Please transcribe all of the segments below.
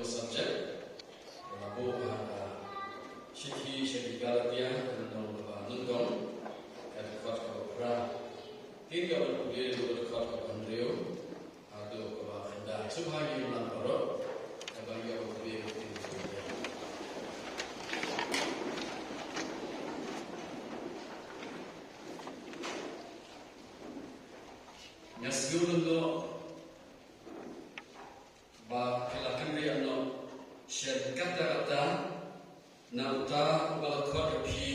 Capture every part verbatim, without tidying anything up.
Subject, la buh ha ka shithi sha ki Galatia, lynnong kaba nyngkong, ka dkhot kaba phra. Te ngin ïa pule na ka dkhot kaba hynriew haduh kaba khyndai. Sngewbha ïa ngi nang parot, kaba ïa u pule ka ktien. Nga sngew lyngngoh ba phi la kynriah noh sha katta katta na uta uba la khot ïa phi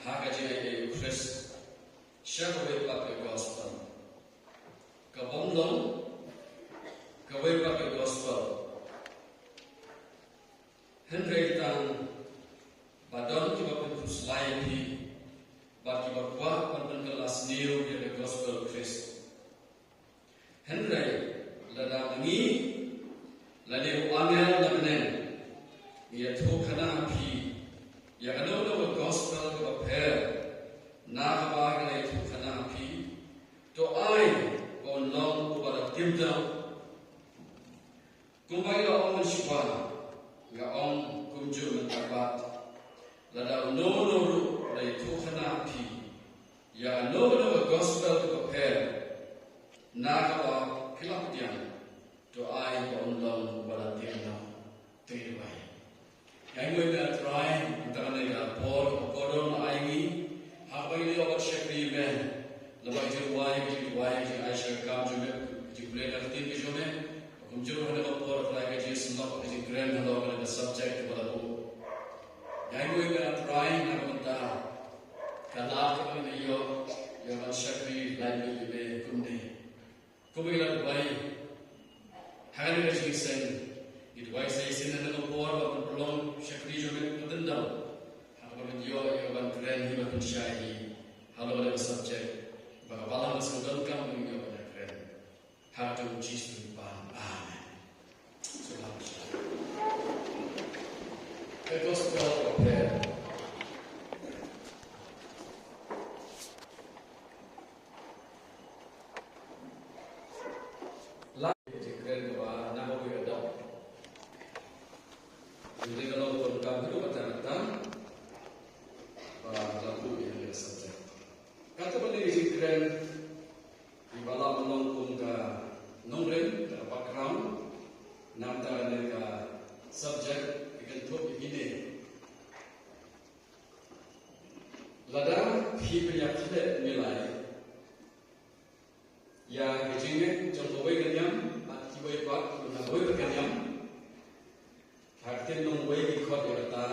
ha ka jingaiei u Khrist, sha kawei pat ka gospel. Ka bym long kawei pat ka gospel. Hynrei tang ba don kiba pynkhuslai ïa phi bad kiba kwah ban pynkylla sniew ïa ka gospel u Khrist. Hynrei lada ma ngi lane u angel na bneng ngi ïathuhkhana ha phi ïa kano kano ka gospel kaba pher na kaba ngi la ïathuhkhana ha phi, to ai ba un long uba la tieng jong. Kumba ngi la ong mynshuwa, nga ong kumjuh mynta pat, lada uno uno ruh u la ïathuhkhana ha phi ïa kano kano ka gospel kaba pher na kaba phi la pdiang, to ai ba un long uba la tieng noh. Te duwai. Ngi ainguh ïa me ah Trai, mynta kane ka por kaba kordor me la ai ngi, ha kaba ngi ïoh ban shakri ïa me lyngba ki jingduwai, ki jingduwai, ki jingai sha ka kam jong me, ki jingpule ka ktien ka jong me. Kumjuh ruh ha kane ka por Trai, ka jingsngewbha, ka jingkren halor kane ka subject kaba la buh. Ngi ainguh ïa me ah Trai, na ka bynta ka lad kaba ngi la ïoh ïa ban shakri laitluid ïa me kumne. Kumba ngi la duwai ha kane ka jingïaseng, ngi duwai sa shisien ha kane ka por ba kan pynlong shakri jong me ka tyndong, ha kaba ngi ïoh ïa ka ban kren hi, ban pynshai hi halor kane ka subject, ba ka balang ka sngewdonkam ba ngi ïoh ban kren. Ha ka kyrteng u Jisu ngi pan. Amen. Sngewbha ban shai. Ka gospel kaba pher. La ka jingkren kaba nang kawei ka dok. Hynrei ka long kaba donkam haduh katta katta ba la buh ïa kane ka subject. Kato kane ka jingkren kiba la ban long kum ka nongrim, ka background na bynta kane ka subject, ki kynthup ïa kine. Lada phi pynïakhleh milai ïa ka jingngeit jong kawei ka niam bad kiwei pat na kawei pat ka niam, ha ka ktien nongwei ki khot ïa kata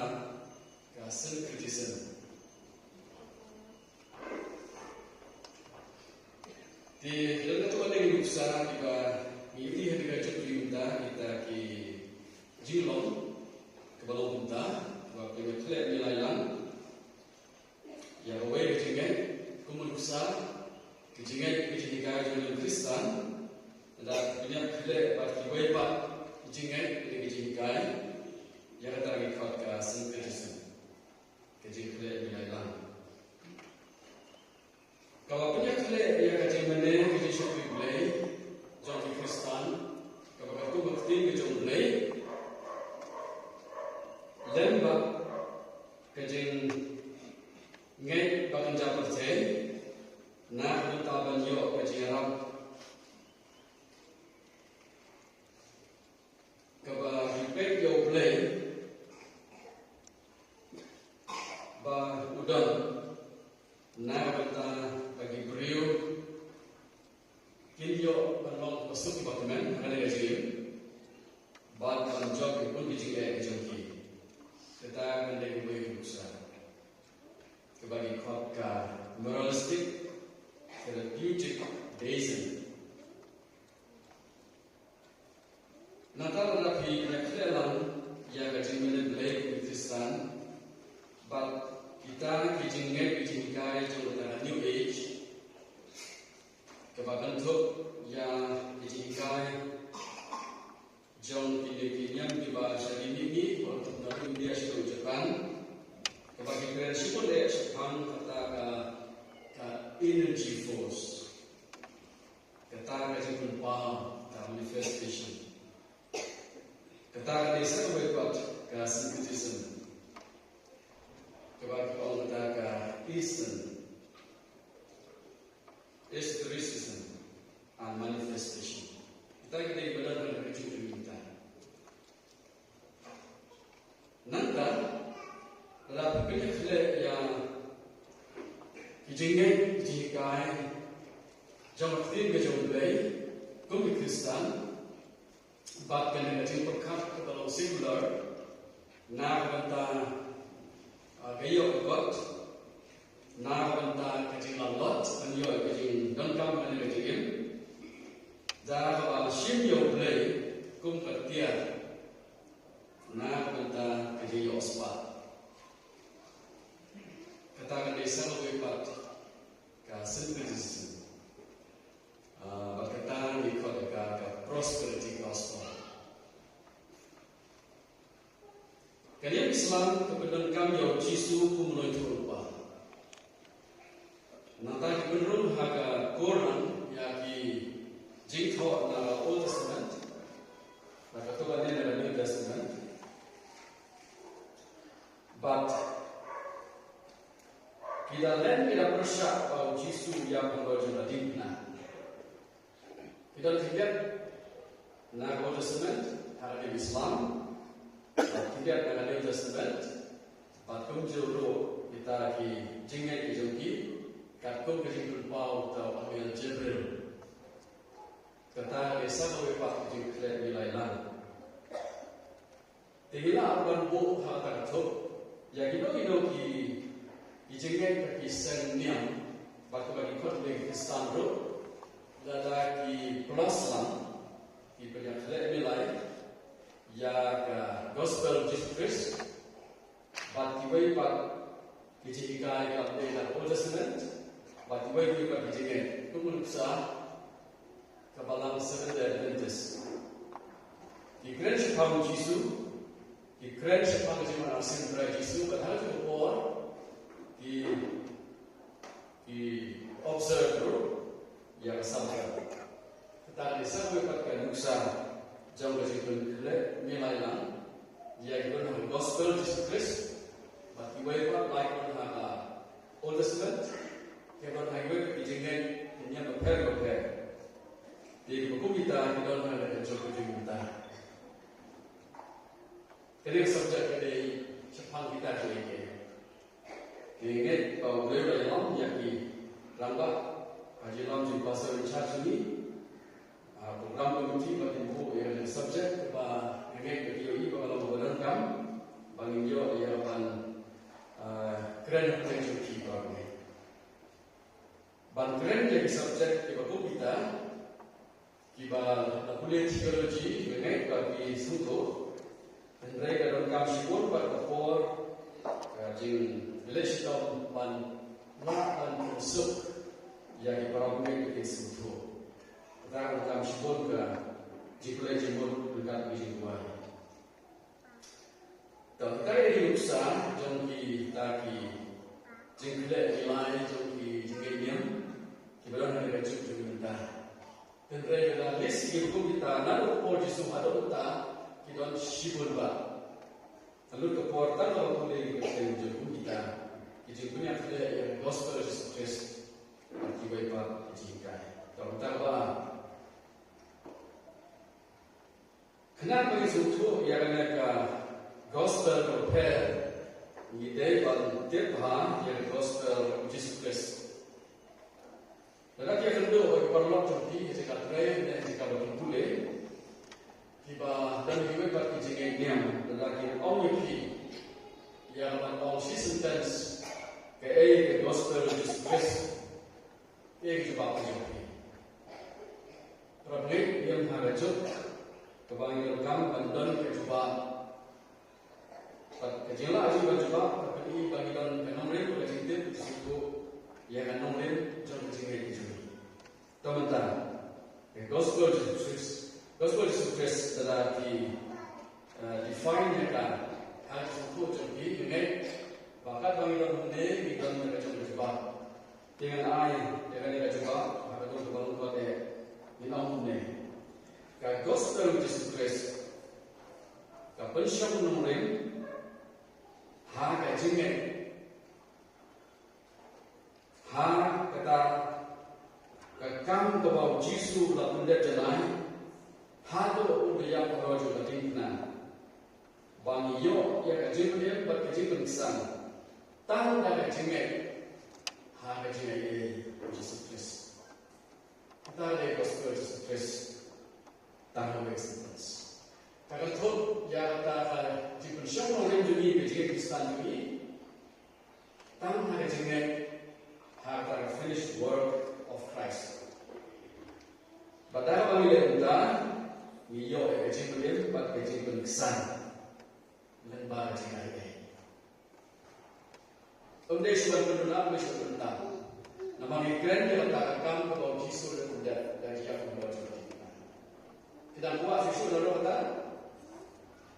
ka syncretism. Te lada to ka dei ka nuksa kiba ngi ïohi ha ka jingim mynta, kita ki jinglong kiba long kumta, kiba pynïakhleh milai lang ïa kawei ka jingngeit, kum ka nuksa ka jingngeit, ka jinghikai jong u Khristan, lada pynïakhleh bad kiwei pat ka jingngeit, ka jinghikai, ïa kata ngi khot ka syncretism, ka jingkhleh milai lang. Kaba pynïakhleh ïa ka jingmane, ka jingshakri Blei jong ki Khristan, kaba katkum ka ktien ka jong U Blei, lem bad ka jingngeit ba kynja pyrthei, na ka bynta ban ïoh ka jingïarap kaba ki peit ïa U Blei ba u don, na ka bynta ba ki briew kin ïoh ban long basuk ba kmen ha kane ka jingim, bad ban jop ïa ki bun ki jingeh ki jong ki. Kata kan dei kawei ka nuksa kaba ngi khot ka moralistic therapeutic deism. Nangta lada phi ïakhleh lang ïa ka jingmane Blei kum u Khristan bad kita ki jingngeit ki jinghikai jong kata ka New Age, kaba kynthup ïa ki jinghikai jong kine ki niam kiba shadien mihngi, ba kynthup na India shaduh Japan, kaba ki kren shibun eh shaphang kata ka, ka energy force. Kata ka jingpynpaw, ka manifestation. Ka Kata ka dei sa kawei pat ka syncretism, kaba ki ong kata ka Eastern esotericism and manifestation. Kata ka dei ba don ha ka jingim mynta. Nangta, lada phi pynkhreh ïa ki jingngeit, ki jinghikai jong ka ktien ka jong U Blei kum ki Khristan, bad kane ka jingpyrkhat kaba long secular na ka bynta, ah, ka ïoh ka kot, na ka bynta ka jinglalot ban ïoh ka jingdonkam kane ka jingim, da kaba shim ïa U Blei kum ka tiar na ka bynta ka jingïohspah. Kata ka dei sa kawei pat ka syncretism. Ah, bad kata ngi khot ïa ka ka prosperity gospel. Ka niam Islam ka pyndonkam ïa U Jisu kum u Nongsyrwa. Nangta ki pynrung ha ka Quran ïa ki jingthoh na ka Old Testament, na kata ka ne na ka New Testament. Bad ki da len, ki da pyrshah ba U Jisu u ïap halor jong ka diengphna. Ki don khyndiat na ka Old Testament ha ka niam Islam, bad khyndiat na ka New Testament, bad kumjuh ruh kita ki jingngeit ki jong ki, katkum ka jingpynpaw uta u angel Jibril. Kata ka dei sa kawei pat ka jingkhleh milai lang. Te ngi lah ban buh ha kata ka thup ïa kino kino ki, ki jingngeit bad ki seng niam, bad kiba ki khot ki Khristan ruh, lada ki plus lang, ki pynïakhleh milai ïa ka gospel Jisu Khrist, bad kiwei pat ki jinghikai kiba dei na Old Testament, bad kiwei kiwei pat ki jingngeit. Kum u nuksa ka Balang Seventh Day Adventist. Ki kren shaphang Jisu, ki kren shaphang ka jingwan arsien U Trai Jisu, bad ha kata ka por ki, ki observe ruh ïa ka Sabbath. Kata ka dei sa kawei pat ka nuksa jong ka jingpynkhleh milai lang ïa kiba don ha ka gospel Jisu Khrist, bad kiwei pat, like, kiba don ha ka Old Testament, kiba don ha kiwei pat ki jingngeit ki niam bapher bapher. Te kiba kum kita ki don ha ka jong ka jingmynta. Kane ka subject ka dei shaphang kita kiwei kiwei. Ngi ngeit ba U Blei u la ïalam ïa ki rangbah, ha ka jingïalam jong u pastor in charge jong ngi, ah, program committee, ba kin buh ïa kane ka subject, ba ngi ngeit ba ki ïohi ba ka long kaba donkam ba ngin ïoh ïa ban, ah, kren hapdeng jong ki baroh. Ban kren ïa ki subject kiba kum kita, kiba la pule theology, nga ngeit ba ki sngewthuh. Hynrei ka donkam shibun bad ka por, ka jingleh shitom ban lah ban pynsuk ïa ki para bangeit ba kin sngewthuh. Kata ka donkam shibun ka jingpule jingmut ryngkat ki jingduwai. To, kita ki dei nuksa jong kita ki jingkhleh milai jong ki jingngeit niam kiba don ha ka juk jong mynta. Hynrei lada list ïa ki kum kita naduh u por Jisu haduh mynta, ki don shibun bha. Ka lut ka por tang ba pule ïa ki kyrteng jong kum kita ki jingpynïakhleh ïa ka gospel Jisu Khrist bad kiwei pat ki jinghikai. To, mynta ba Khnang ba ngin sngewthuh ïa kane ka gospel bapher, ngi dei ban tip bha ïa ka gospel u Jisu Khrist. Lada ki ïakynduh bad ki paralok jong phi ha jaka trei ne ha jaka ba phi pule, kiba don kiwei pat ki jingngeit niam, lada ki ong ïa phi ïa ban ong shi sentence kaei ka gospel u Jisu Khrist, kaei ka jubab ka jong phi? Para bangeit, ngi ïam ha ka juk kaba ngi donkam ban don ka jubab. Bad ka jinglah jong ka jubab ka pyni ba ngi don ka nongrim, ka jingtip, ka jingkyrkhu ïa ka nongrim jong ka jingngeit ka jong ngi. To mynta, ka gospel Jisu Khrist, gospel Jisu Khrist, lada ki, eh, define ïa ka ha ka jingkyrkhu jong ki, ngi ngeit ba katba ngi don hangne ngi don ka jong ka jubab. Te ngan ai ïa kane ka jubab ha ka dur kaba lyngkot eh. Ngin ong kumne: Ka gospel Jisu Khrist Pynshong nongrim ha ka jingngeit ha kata ka kam kaba u Jisu u la pyndep janai haduh u la ïap halor jong ka diengphna. Ba ngi ïoh ïa ka jingpynim bad ka jingpynksan tang da ka jingngeit ha ka jingaiei u Jisu Khrist. Kata ka dei ka gospel Jisu Khrist. Tang ka sentence. Ka kynthup ïa kata ka jingpynshong nongrim jong ngi, ka jingngeit Khristan jong ngi. Tang ha ka jingngeit ha kata ka finished work of Christ. Bad da kaba ngi leh kumta, ngi ïoh ïa ka jingpynim bad ka jingpynksan lyngba ka jingaiei. Ym dei shuh ban pynduna, ym dei shuh ban pyntam. Namar ngi kren ïa kata ka kam kaba u Jisu u la pyndep da ka jingïap halor jong ka diengphna. Phi dang kwah shuh shuh ban ïoh kata?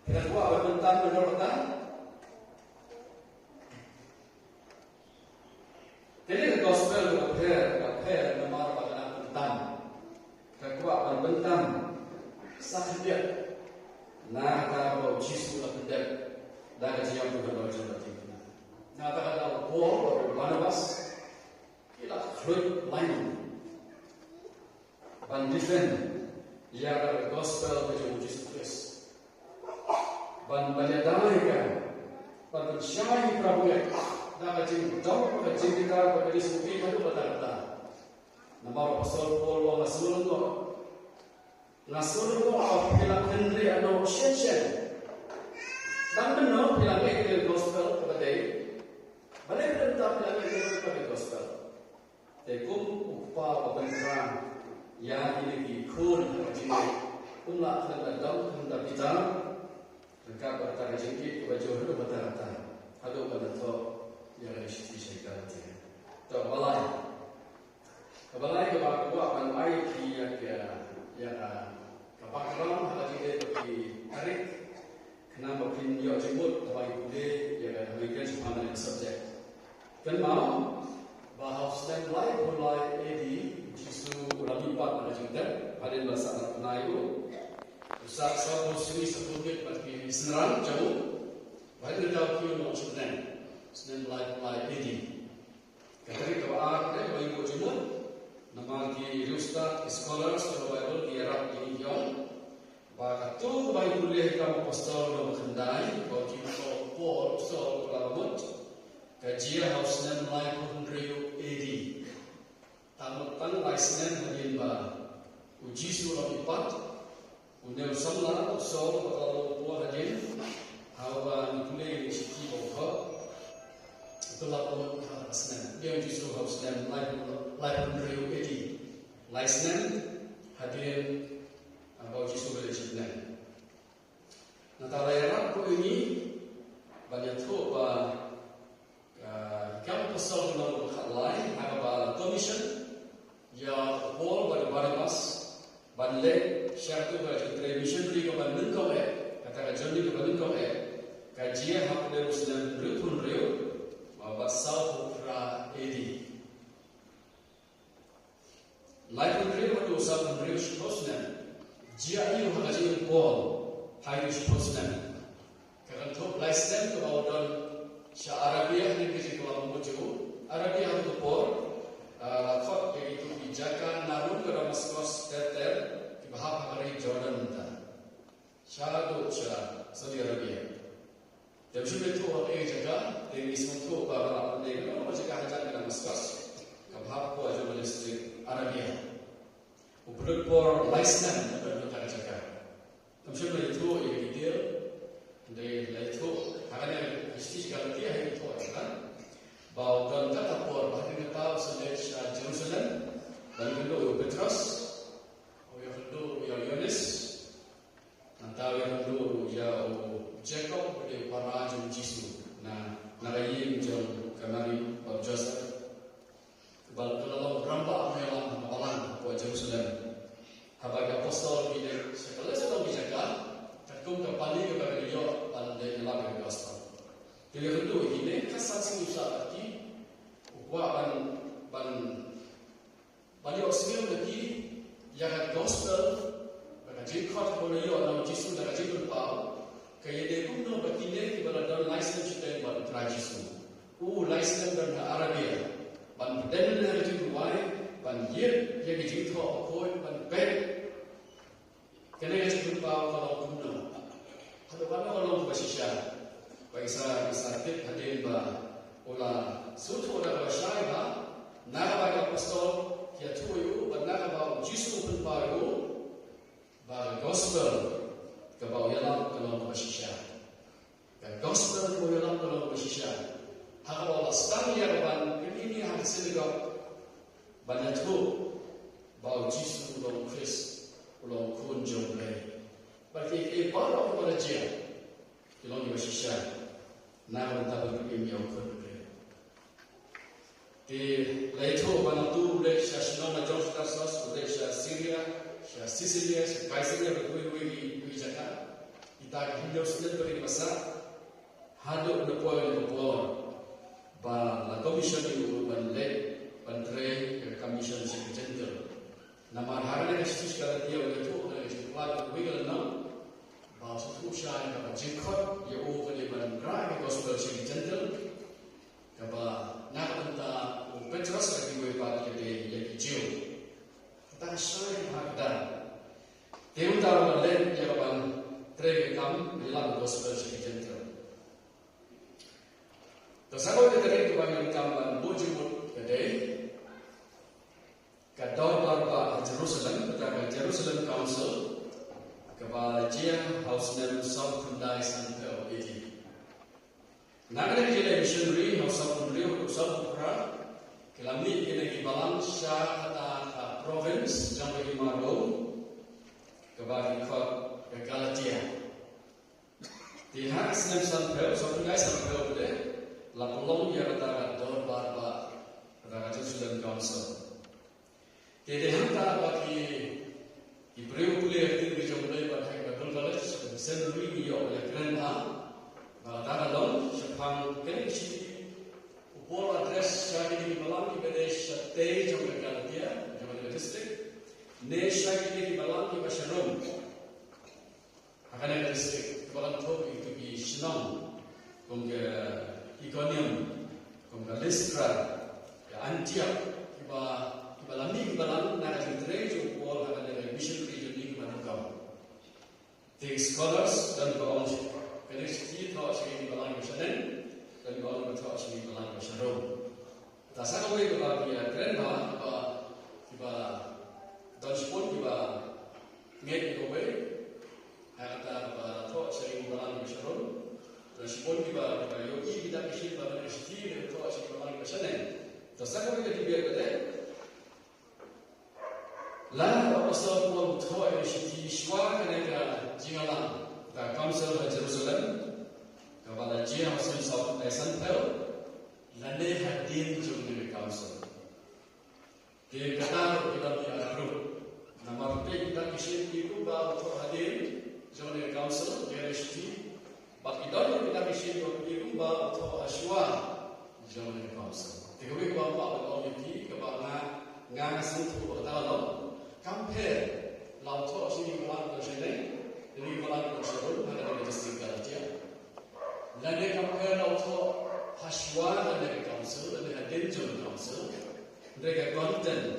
Phi dang kwah ban pyntam ban ïoh kata? Kane ka gospel ka pher, ka pher namar ba ka dang pyntam. Ka kwah ban pyntam sa khyndiat na kata kaba u Jisu u la pyndep da ka jingïap halor jong ka diengphna. Na kata ka daw u Paul bad u Barnabas ki la khluit lain ban defend ïa ka gospel ka jong u Jisu Khrist. Ban, ban ïada ïa ka, ban pynshai ïa ka para bangeit da ka jingdom, ka jingbitar, ka jingsuki haduh katta katta. Namar u Apostol Paul u ong, nga sngewlyngngoh, nga sngewlyngngoh ba phi la kynriah noh shen shen. Dang mynno phi la ngeit ïa ka gospel kaba dei? Balei phi la ngeit ïa ka gospel? Te kum u kpa uba pyntrang ïa kine ki khun ha ka jingngeit, um lah khlem da dom khlem da bitar ryngkat bad kata ka jingkit kaba jur haduh katta katta, haduh ban da thoh ïa kane ka shithi sha ki Galatia. To, kaba lai, kaba lai kaba kwah ban ai ïa ki, ïa ka, ïa ka background ha ka jingkit ba ki tarik. Khnang ba phin ïoh jingmut haba ngi pule ïa ka, haba ngi kren shaphang kane ka subject. Kynmaw ba ha u snem laiphew lai A D u Jisu u la mihpat na ka jingtep, hadien ba sah na ka bnai, u sah sawphew sngi sawphew miet bad ki synran jong u. Hadien kata u kiew noh sha bneng, snem laiphew lai A D. Ka tarik kaba ar ka dei kaba ngi buh jingmut, namar ki riewstad, ki scholars jong ka Baibl ki ïarap, ki ong ba kato kaba ngi pule ha Kam Apostol lynnong ba khyndai, ba u Jisu, Paul, Saul, u la mut, ka jia ha u snem laiphew hynriew A D. Tang, tang lai snem hadien ba u Jisu u la mihpat, une u samla u Saul, ba ka la long u Paul hadien, ha uba ngi pule ïa kane ka shithi ba u thoh, u la mut ha kata ka snem. Dei u Jisu ha u snem laiphew, laiphew hynriew A D. Lai snem hadien, ah, ba u Jisu u la leit sha bneng. Nangta la ïarap ïa ngi ban ïathuh ba, ah, Kam Apostol lynnong ba khatlai, ha kaba la commission ïa u Paul bad u Barnabas ban leit sha katu ka jingtrei missionary kaba nyngkong eh, kata ka journey kaba nyngkong eh, ka jia ha u snem hynriewphew hynriew bad sawphew phra A D. Laiphew hynriew haduh sawphew hynriew, shiphew snem. Jia aïu ha ka jingim u Paul ha kine shiphew snem? Ka kynthup lai snem kaba u don sha Arabia, ha kane ka jingkylli ba mut jong u. Arabia ha kato ka por, ah, la khot ïa kito ki jaka na rum ka Damaskos ter ter kiba hap ha ka ri Jordan mynta. Shaduh sha Saudi Arabia. Te ym shym la ïathuh ha kaei ka jaka, te ngi sngewthuh ba ka la pyndep ha ka jaka hajan ka Damascus, kaba hap hapoh jong ka district Arabia. U pynlut por lai snem ha kata ka jaka. Te ym shym la ïathuh ïa ka detail, hynrei la ïathuh ha kane ka shithi Galatia, ha ïathuh ïa ka ba u don kata ka por ba hadien kata u sa leit sha Jerusalem ban ïakynduh ïa u Petros, u ïakynduh ïa u Ïoannis, nangta u ïakynduh ïa u Jakob, uba dei u para jong u Jisu, na, na ka ïing jong ka Mari bad u Joseph. Ba ka la long rangbah nongïalam ha ka balang hapoh Jerusalem. Haba ki apostol ki leit sha kylleng sha ki jaka, katkum ka pali kaba ki la ïoh ban leit ïalap ïa ka gospel. Te u ïakynduh ïa kine, ka san sngi u sah bad ki, u kwah ban, ban Ban ïohsngew na ki ïa ka gospel, ïa ka jingkhot kaba u la ïoh na u Jisu da ka jingpynpaw, ka ïa snem don ha Arabia, ban pdem lynti ha ka jingduwai, ban ïit ïa ki jingthoh bakhuid, ban peit kane ka jingpynpaw ka long kumno. Haduh katno ka long kaba shisha. Ba ngi sa, ngi sa tip hadien ba u la sngewthuh da kaba shai ba na kaba ki apostol ki ïathuh ïa u, bad na kaba u Jisu u pynpaw ïa u ba ka gospel kaba u ïalap ka long kaba shisha. Ka gospel kaba u ïalap ka long kaba shisha. Ha kaba u la sdang ïa ka ban kynmaw ha ka synagogue, ban ïathuh ba u Jisu u long u Khrist, u long u Khun jong U Blei. Bad kiei kiei baroh kiba la jia ki long kiba shisha na ka bynta ban pynim ïa u Khun U Blei. Te la ïathuh ba nangta u leit sha shnong la jong sha Tarsus, u leit sha Syria, sha Cilicia, sha Kaisaria, bad kiwei kiwei ki jaka. Kita ki hynñiew snem bad kiba sah, haduh ba la poi ka por ba la commission ïa u ban leit ban trei ka kam mission sha ki Jentil. Namar ha kane ka shithi sha Galatia u la ïathuh ha kane ka jingpyllait kawei ka lynnong ba u sngewthuh shai ba ka jingkhot ïa u ka dei ban rah ka gospel sha ki Jentil, kaba na ka bynta u Petros bad kiwei pat ka dei ïa ki Jiw. Kata ka shai ha kata. Te uta u la leit ïa ka ban trei ka kam ïalap ka gospel sha ki Jentil. Te sa kawei ka tarik kaba ngi donkam ban buh jingmut ka dei ka dorbar bah ha Jerusalem, kata ka Jerusalem Council, kaba la jia ha u snem sawphew khyndai sanphew A D. Na kane ka jingïaleh missionary ha u sawphew hynriew haduh u sawphew phra, ki la mih kine ki balang sha kata ka province jong ka hima Rom, kaba ki khot ka Galatia. Te ha ka snem sanphew, sawphew khyndai sanphew pat, la pynlong ïa kata ka dorbar bah, kata ka Jerusalem Council. Te dei hangta ba ki, ki briew pule ha ka ktien ka jong U Blei bad ha ka Bible College, ka seminary, ngi ïoh ïa kren bha ba kata ka long shaphang kane ka shithi u Paul address sha kine ki balang kiba dei shatei jong ka Galatia, jong ka district, ne sha kine ki balang kiba sha Rom ha kane ka district, kiba kynthup ïa kito ki shnong kum ka Iconium, kum ka Lystra, ka Antioch, kiba, kiba la mih ki balang na ka jingtrei jong u Paul ha kane ka missionary journey kaba nyngkong. Te ki scholars don kiba ong kane ka shithi thoh sha ki balang kiba shaneng, don kiba ong thoh sha ki balang kiba sharum. Te sa kawei kaba ngi ïa kren bha, kiba, kiba don shibun kiba ngeit ïa kawei, ha kata kaba thoh sha ki balang kiba sharum. Don shibun kiba, kiba ïohi kita ki shin ba kane ka shithi ka thoh sha ki balang kiba shaneng. Te sa kawei ka debate ka dei, lada u Apostol Paul u thoh ïa ka shithi shuwa kane ka jingïalang, ka council ha Jerusalem, kaba la jia ha u snem sawphew khyndai sanphew, lane hadien jong kane ka council. Te kata ruh ki don ki ar group. Namar phi peit kita ki shin ki kumba u thoh hadien jong kane ka council, jong kane ka shithi. Bad ki don kita ki shin ki kumba u thoh ha shuwa jong kane ka council. Te kawei kaba nga kwah ban ong ïa phi, kaba nga, nga sngewthuh ba kata ka long, kam pher la u thoh sha ki balang kiba shaneng, sha ki balang kiba sharum, ha kane ka district Galatia. Lane kam pher la u thoh ha shuwa kane ka council, lane hadien jong ka council. Hynrei ka content,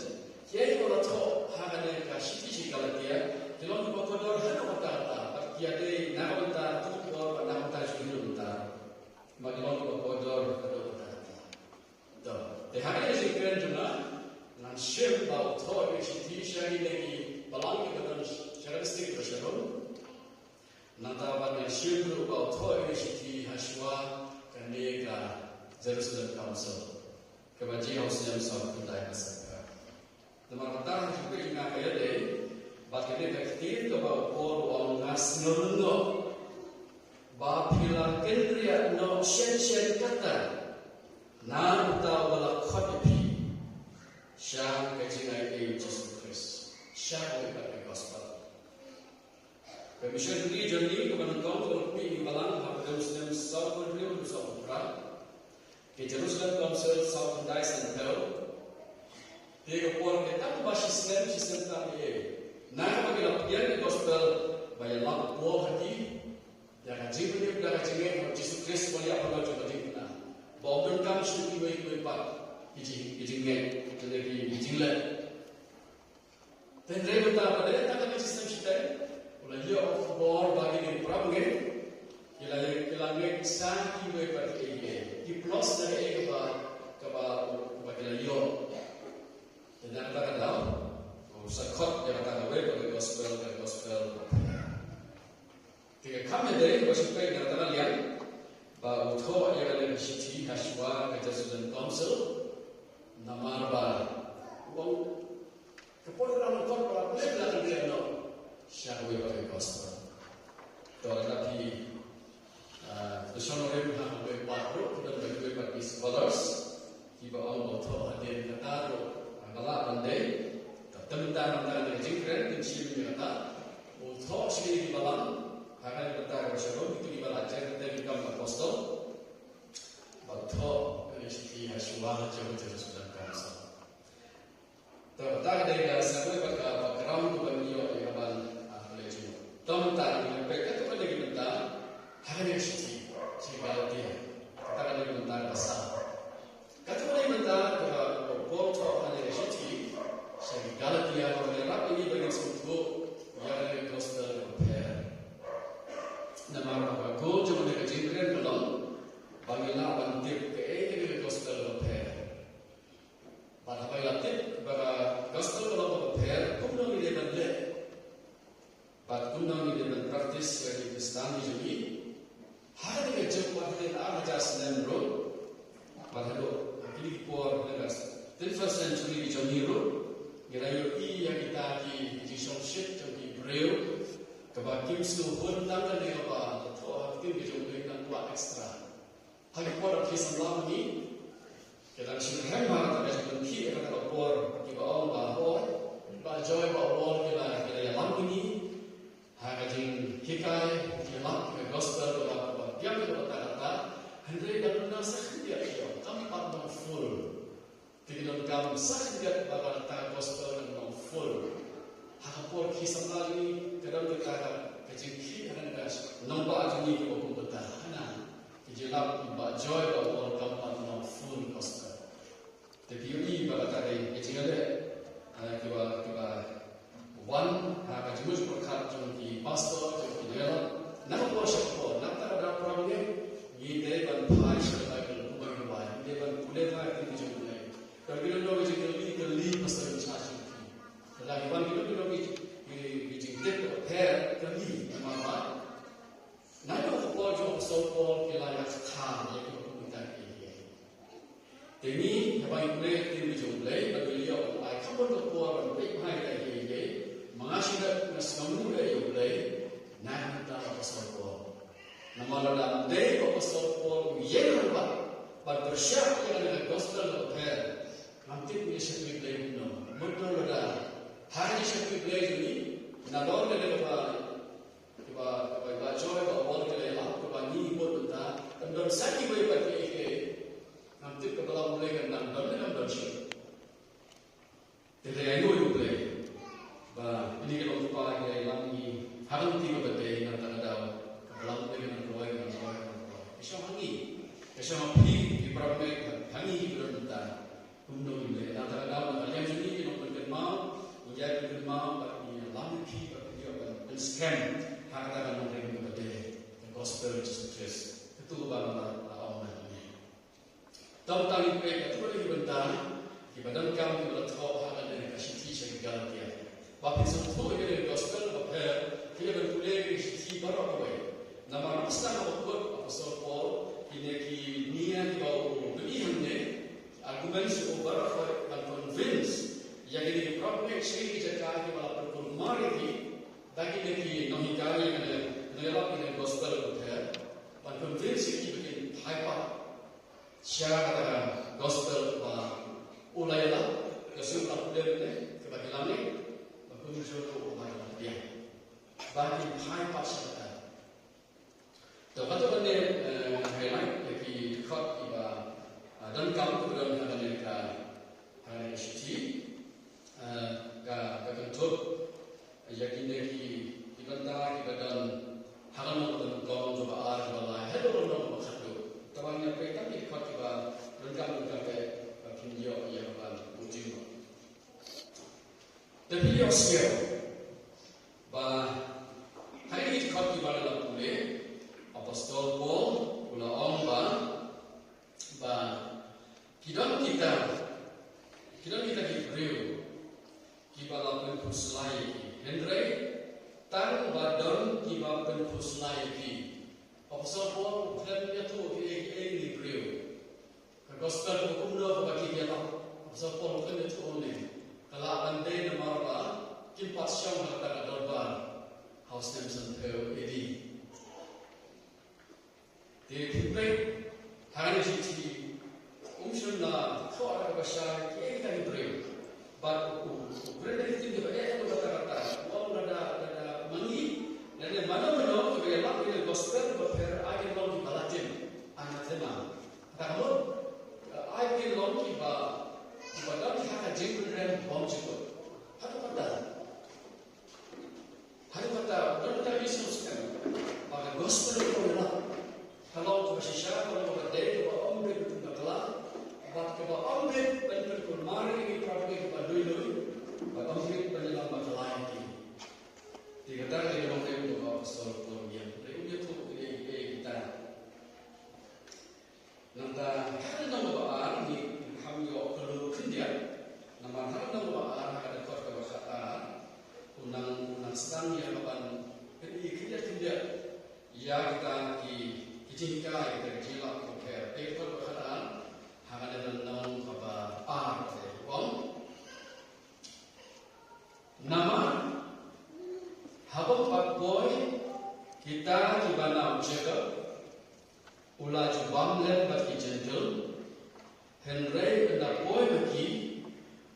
kiei kiba la thoh ha kane ka shithi sha ki Galatia, ki long kiba kordor haduh katta katta, bad ki ïadei na ka bynta kata ka por bad na ka bynta jong ngi mynta. Bad ki long kiba kordor haduh katta katta. To, te ha kane ka jingkren jong nga, ngan shim ba u thoh ïa ka shithi sha kine ki balang kiba don sha ka district ba sharum. Nangta ban ïa shim ruh ba u thoh ïa ka shithi ha shuwa kane ka Jerusalem Council, kaba jia ha u snem sawphew khyndai sanphew. Namar kata ha ka jingpeit jong nga ka ïadei bad kane ka ktien kaba u Paul u ong, nga sngew lyngngoh ba phi la kynriah noh shen shen katta na uta uba la khot ïa phi sha ka jingai ei u Jisu Khrist, sha kawei pat ka gospel. Ka missionary journey kaba nyngkong kaba la pynmih ïa ki balang ha ka snem sawphew hynriew haduh sawphew phra. Ka Jerusalem Council sawphew khyndai sanphew. Te ka por ka dang ba shisnem, shisnem tam ei ei. Na kaba ki la pdiang ka gospel ba ïalap u Paul ha ki, da ka jingpynim, da ka jingngeit ha u Jisu Khrist uba la ïap halor jong ka jingpynim. Ba ym donkam shuh kiwei kiwei pat ki jing, ki jingngeit, ki jing, ki jingleh. Hynrei mynta pat de tang ka jingshem shiteng, u la ïoh u khubor ba kine ki para bangeit ki la, ki la ngeit sa kiwei pat kiei kiei. Ki plus na kaei kaba, kaba, kaba ki la ïoh. Te na kata ka daw u sa khot ïa kata kawei pat ka gospel, ka gospel. Te ka kam ïadei ba shu peit na kata ka liang ba u thoh ïa kane ka shithi ha shuwa ka Jerusalem Council. Namar ba u ong ka por ka dang khot ba la pynlong la ka liang noh sha kawei pat ka gospel. To lada phi, ah, to shon rim ha kawei pat ruh, ki don kawei pat ki scholars kiba ong ba u thoh hadien kata ruh, ah, ka lah ban dei. Te mynta, mynta ka jingkren kin shim ïa kata. U thoh sha ki balang ha kane ka bynta kaba sharum, kito kiba la jer kata ki kam apostol. Ba u thoh kane ka shithi ha shuwa jong ka Jerusalem Council. Te kata ka dei ka sa kawei pat ka background kaba ngi ïoh ïa ka ban, ah, pule jingmut. Te mynta ngi peit katto katne ki bynta ha kane ka shithi sha ki Galatia. Kata ka dei ka bynta kaba saw. Katto katne ki bynta kaba u Paul u thoh ha kane ka shithi sha ki Galatia, ba u ïarap ïa ngi ba ngin sngewthuh ïa kane ka gospel kaba pher. Namar ba ka goal jong kane ka jingkren ka long ba ngin lah ban tip kaei kane ka gospel kaba pher. Bad haba ngi la tip ba ka gospel ka long kaba pher, kumno ngi dei ban leh? Bad kumno ngi dei ban practice ïa ka Khristan jong ngi? Ha kane ka juk, bad hadien ar hajar snem ruh, bad haduh ha kine ki por, ha ka twenty-first century jong ngi ruh, ngi la ïohi ïa kita ki jingshongshit jong ki briew, kaba kim sngewhun tang kane kaba la thoh ha ka ktien ka jong U Blei, nang kwah extra. Ha ki por ki samla ngi, ki dang shu rhem ha kata ka jingpynkhih ha kata ka por, kiba ong ba, hooid, Bah Joy, Bah Wall, ki la, ki la ïalam ngi ha ka jinghikai, ki lap ka gospel kaba, kaba biang kaba ta kata. Hynrei ka duna sa khyndiat, ki ong, kam pat long full. Te ki donkam sa khyndiat ba kata ka gospel kan long full. Ha ka por ki samla ngi, ka don kata ka, ka jingkhih ha kane ka nongbah jong ngi kaba kum kata. Hana ki jingïalap ki Bah Joy, Bah Wall, kam pat long full gospel. Te phi ïohi ba kata ka dei ka jingïaleh, ah, kiba, kiba wan ha ka jingmut jingpyrkhat jong ki pastor, jong ki nongïalam. Na ka por sha ka por, na kata ka daw, para bangeit, ngi dei ban phai sha ka Baibl kumba ngi rwai, ngi dei ban pule ha ka ktien jong U Blei. Ka Baibl ka ong, ka jingkylli, kylli pastor in charge jong phi. Lada ki wan ki don, ki don ki, ki, ki jingtip kaba pher, kylli, namar ba naduh ka por jong u Apostol Paul ki la ïa kata ïa kiba kum kita kiei kiei. Te ngi haba ngi pule ïa ka ktien ka jong U Blei, ba ngi la ïoh ban ai kham bun ka por ban peit bha ïa kiei kiei, ma nga shu da nga sngewbha ïa U Blei na ka bynta u Apostol Paul. Namar lada ym dei u Apostol Paul u ïeng rangbah ban pyrshah ïa kane ka gospel kaba pher, ngam tip ngi ïa shakri Blei kumno. Mutdur lada ha ka jingshakri Blei jong ngi, nalor kane kaba Kiba, kiba, kiba Joy, ba Wall ki la ïalap, kiba ngi mut mynta, ym don sa kiwei pat kiei kiei. Ngam tip ka balang U Blei kan dang don ne kam don shuh. Te dei ainguh ïa U Blei ba kine ki long ki para ki la ïalam ngi ha ka lynti kaba dei, na kata ka daw ka balang U Blei kan rwai, kan rwai, kan rwai. Ka shong ha ngi, ka shong ha phi, ki para bangeit, ha ngi kiba don mynta. Kumno ngin leh? Na kata ka daw, na ka liang jong ngi, ngi nongpynkynmaw, ngi ïai pynkynmaw bad ngi ïalam ïa phi ba phin ïoh ban pynskhem ha kata ka nongrim kaba dei, ka gospel Jisu Khrist, katu ba nga la ong nangne. Te mynta ngin peit katto katne ki bynta kiba donkam kiba la thoh ha kane ka shithi sha ki Galatia. Ba phin sngewthuh ïa ka gospel kaba pher, phi dei ban pule ïa ki shithi baroh kawei. Namar ba sdang ba kut u Apostol Paul, kine ki nia kiba u pyni hangne, ki argument jong u baroh kawei ban convince ïa kine ki para bangeit sha kine ki jaka kiba la pynkulmar ïa ki da kine ki nonghikai ïa kane, nongïalap ïa kane ka gospel kaba pher, ban convince ïa ki ba kin phai pat sha kata ka gospel ba u la ïalap, ka shu la pule ne kaba ki la mih, ba kumjuh ruh ba ki la pdiang, ba kin phai pat sha kata. To, kato kane, eh, highlight ïa ki dkhot kiba, ah, donkam kiba don ha kane ka, ha kane ka shithi. Eh, ka, ka kynthup ïa kine ki, ki bynta kiba don ha ka lynnong kaba nyngkong, kaba ar, kaba lai, haduh lynnong kaba khatduh. Te ba ngin ïa peit tang ki dkhot kiba Ephesia. Ba ha kine ki dkhot kiba la pule, Apostol Paul u la ong ba, ba ki don kita, ki don kita ki briew kiba la pynkhuslai ïa ki. Hynrei tang ba don kiba pynkhuslai ïa ki. Apostol Paul u khlem ïathuh kiei kiei ki briew. Ka gospel ka kumno kaba ki ïalap. Apostol Paul u khlem ïathuh ne. Ka lah ban dei namar ba kim pat shong ha kata ka dorbar ha u snem sanphew A D. Te phi peit ha kane ka shithi, um shym la thoh da kaba shai kiei kita ki briew. Bad u, u, u briew, da ki ktien kiba eh haduh katta katta. U ong lada, lada ma ngi, lada mano mano kiba ïalap ïa ka gospel bapher, ai kin long kiba la tim, anathema. Kata ka mut, ai kin long kiba, kiba don ha ka jingpynrem bymjukut. Haduh katta. Haduh katta, don ka resource kan. Ba ka gospel ka ïalap, ka long kaba shisha, ka long kaba dei, kaba ym bit ban bakla, bad kaba ym bit ban pynkulmar ïa ki para bangeit kiba lui lui, bad ym bit ban ïalam bakla ïa ki. Te kata ka dei ka long, dei ka long kaba Apostol Paul u ïathuh, dei um ïathuh, dei, dei kita. Nangta ha ka lynnong kaba ar ngi kham ïoh clue khyndiat. Namar ha ka lynnong kaba ar, ha ka dkhot kaba khatar, u nang, u nang sdang ïa ka ban pyni khyndiat khyndiat ïa kita ki, ki jinghikai, kita ki jinglap kiba pher. Te dkhot kaba khatar, ha kane ka lynnong kaba ar, te u ong. Namar haba pat poi kita kiba na u Jakob, u la ju bam lem bad ki Jentil, hynrei ynda poi ma ki,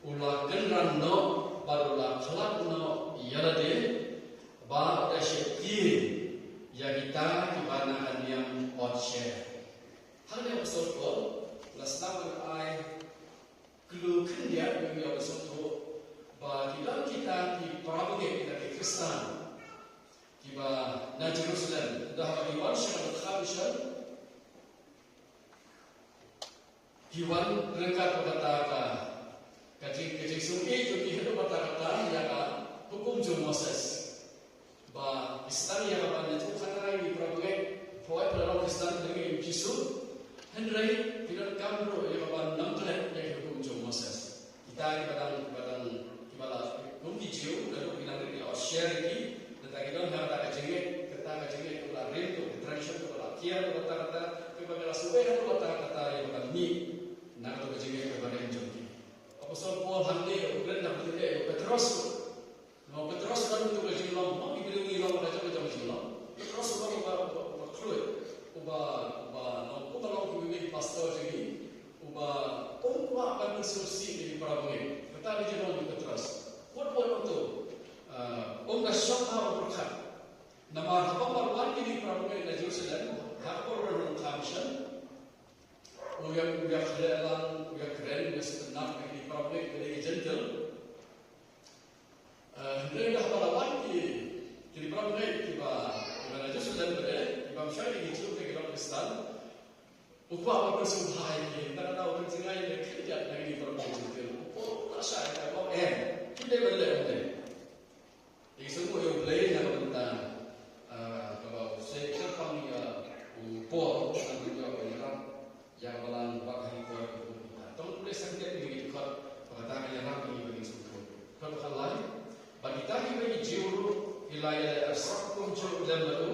u la kynran noh bad u la khlad noh ïa lade, bad u da sheptieng ïa kita kiba na ka niam Otsher. Hangne u Apostol Paul u la sdang ban ai clue khyndiat, ba ngi ïoh sngewthuh ba ki don kita ki para bangeit, kita ki Khristan kiba na Jerusalem, da haba ki wan sha ka Bethlehem, ki wan ryngkat bad kata ka, ka jing, ka jingsngewsih jong ki haduh bad kata ïa ka hukum jong Moses. Ba ki sdang ïa ka ban ïathuhkhana ïa ki para bangeit, pynban ba la long Khristan, ki lyngngoh ïa u Jisu. Hynrei ki donkam ruh ïa ka ban nang klet ïa ki hukum jong Moses. Kita kiba dang, kiba dang, kiba la kum ki Jiw, naduh ki dang rit, ïa, share ïa ki. Nangta ki don ha kata ka jingngeit, kata ka jingngeit ka la rim, ka tradition ka la kiar, kata, kata, kaba ka la sngewbha, kata, kata ïa ka ban mih na kata ka jingngeit kaba rim jong ki. Apostol Paul hangne u kren da ka jingngeit ïa u Petros. Namar u Petros u don uto ka jinglong, ma ngi briew ngi long ka jong ka jong ka jinglong. Petros u long uba, uba, uba khluit, uba, uba long, uba long uba pastor jong ngi, uba um kwah ban pynsngewsih ïa ki para bangeit. Kata ka jinglong jong u Petros. Kut, kut uto, ah, um da shong ha u pyrkhat. Namar haba wan kine ki para bangeit na Jerusalem ha ka por u Nongkha Mission, u ïa, u ïakhleh lang, u ïakren, u ïasngewtynnat ïa kine ki para bangeit kiba dei ki Jentil. Eh, hynrei ynda haba la wan ki, ki para bangeit kiba, kiba na Jerusalem pat, kiba ym shoi ïa ki Jiw, ki long Khristan, u kwah ban pynsngewbha ïa ki, nangta kata u pynjngai ïa ki khyndiat na kine ki para bangeit Jentil. U Paul u la shah ïa ka, u ong em, kim dei ban leh kumne. Te ngi sngewbha ïa U Blei na ka bynta, ah, kaba u sa kyrpang ïa u Paul, na ka bynta ban ïarap ïa ka balang bad ha ki por kiba bun. Tang U Blei sa kdew ïa ngi dkhot ba kata ka ïarap ïa ngi ba ngin sngewthuh. Dkhot ba khatlai, bad kita kiba ïeit Jiw ruh ki la ïaleh arsap kumjuh lem bad u,